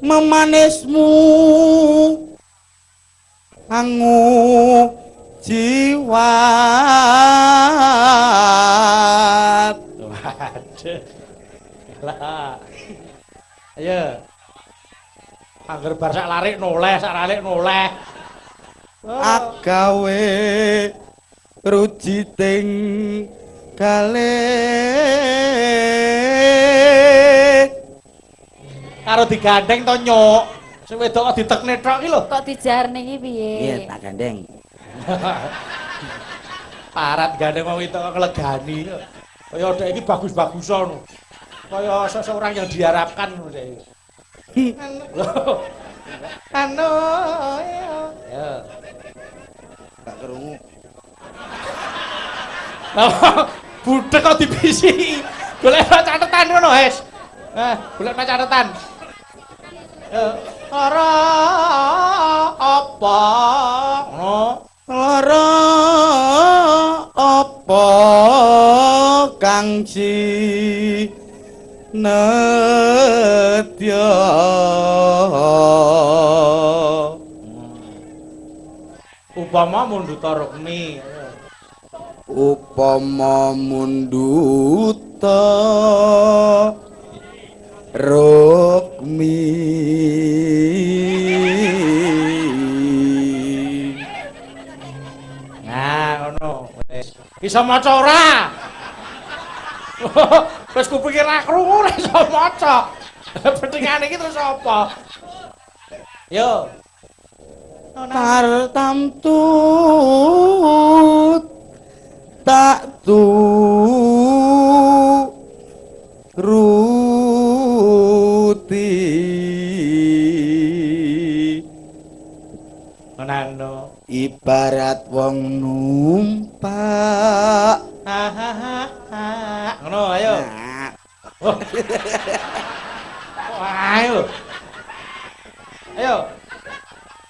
Memanismu angu jiwat. Waduh. Lah. Ayo. Angger bar sak larik noleh, sak larik noleh. Agawe rujiting kalih. Karo digandeng to nyuk. Sing wedok kok ditekne tok iki lho. Kok dijarne iki piye? Iya, tak gandeng. Parat gandeng wong wedok kok nglegani. Kaya dhek iki bagus-bagusan. Kaya seseorang yang diharapkan ngono dhek. Anu ya. Gak krungu. Budek kok dibisiki. Golek catetan ngono, Hes. Golek catetan. Lara apa? Ngono. Lara apa kang si nedya? Upama mundhuta rukmi. Upama mundhuta rukmi. Nah, ngono wis. Iso maca ora? Wis kupikir ra krungu ora iso maca. Petingane iki terus apa? Yo. Tartamtut tak tu ruti. Menano ibarat wong numpak. Hahaha. Ngono ayo. Ayo. Ayo.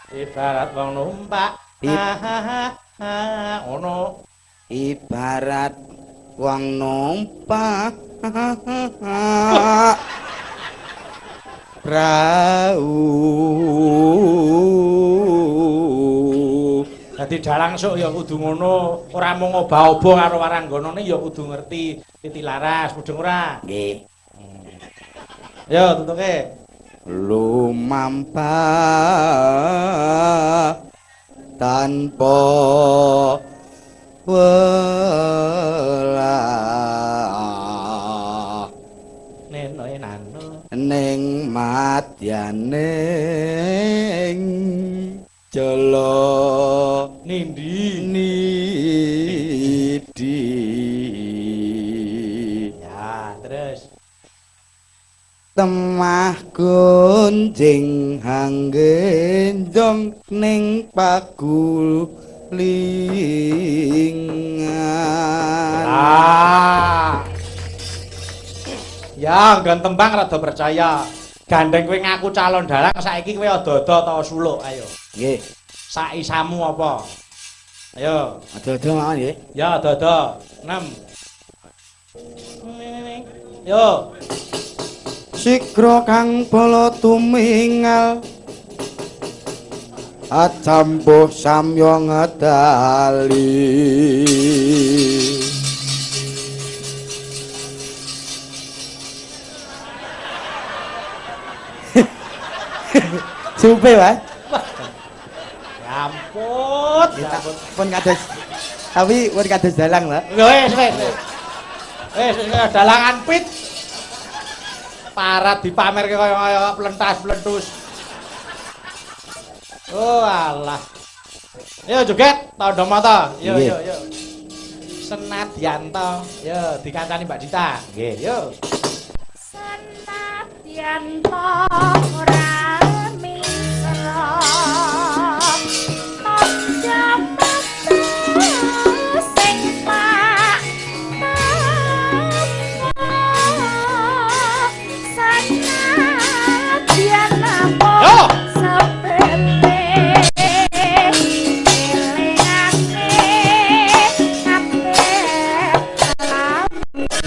Ibarat wong numpak. Hahaha. Ngono. Ibarat wong numpak prau. Dadi dalang sok ya kudu ngono, ora mung obah-obah karo warangganane ya kudu ngerti titi laras, mudeng ora? Nggih. Yo tutuke. Lumampah tanpa welah neno nano ning madyaning jala nindi nidi. Ya terus temah gonjing hanggenjong ning pagulingan. Ah. Ya, nggon tembang rada percaya. Gandeng kowe ngaku calon dalang saiki kowe ada-ada ta suluk, ayo. Nggih. Saisamu apa? Ayo. Ada-ada mawon nggih. Ya, ada-ada. 6. Yo. Sigra kang bala tumingal acampuh samya ngedali. Supe wae. Ya ampun, pun kados tapi pun kados dalang lho. Wis wis. Wis dalangan pit. Parat dipamerke kaya plentas-plentus. Oh alah. Yo joget tandha mata. Yo yo yo. Senadyanto. Yo dikancani Mbak Dita. Nggih, yo. Senadyanto ora misra. Tandha mata sing tak senadyan apa sepele elingane kabeh lambe.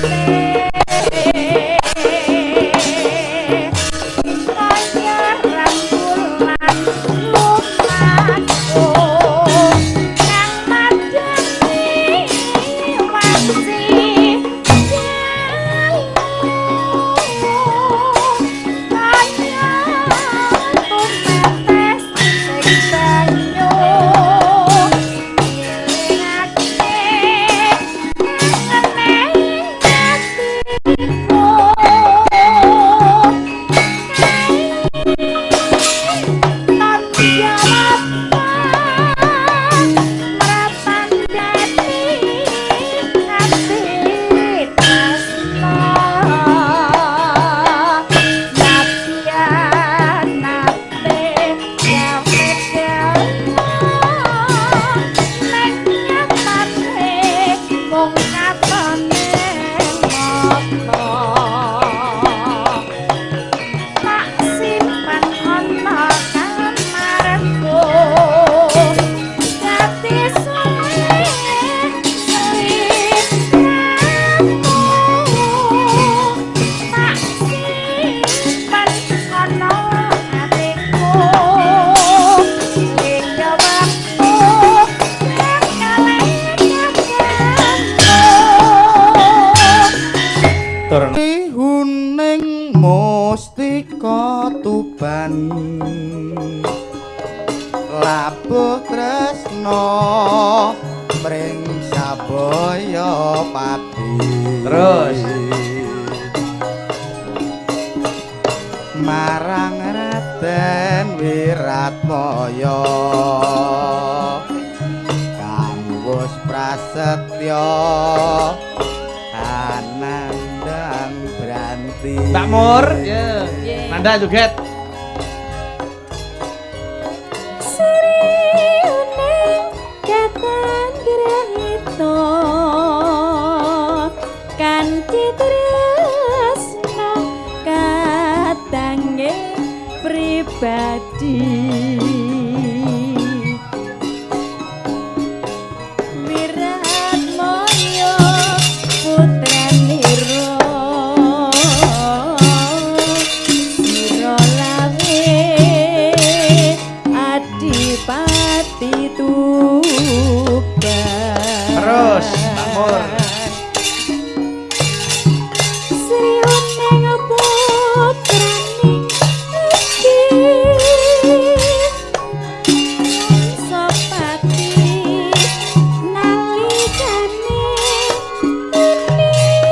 Tuban labuh tresna mring Sabaya Pati. Terus. Marang Raden Wiratmaya kang wus prasetya anandang branti. Mbak Mur, ya. Nanda joget. Sri uning katan grahita kanthi tresna katange pribadi. Wiratmaya putranira sira lawe adipati Tuban. Terus, Mbak Mur. Sri uning putraning ati Sopati nalikane ini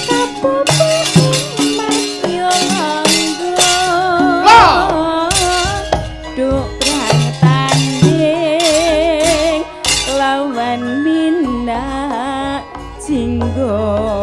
kapupu ing madya langga duk perang tanding lawan minak jinggo.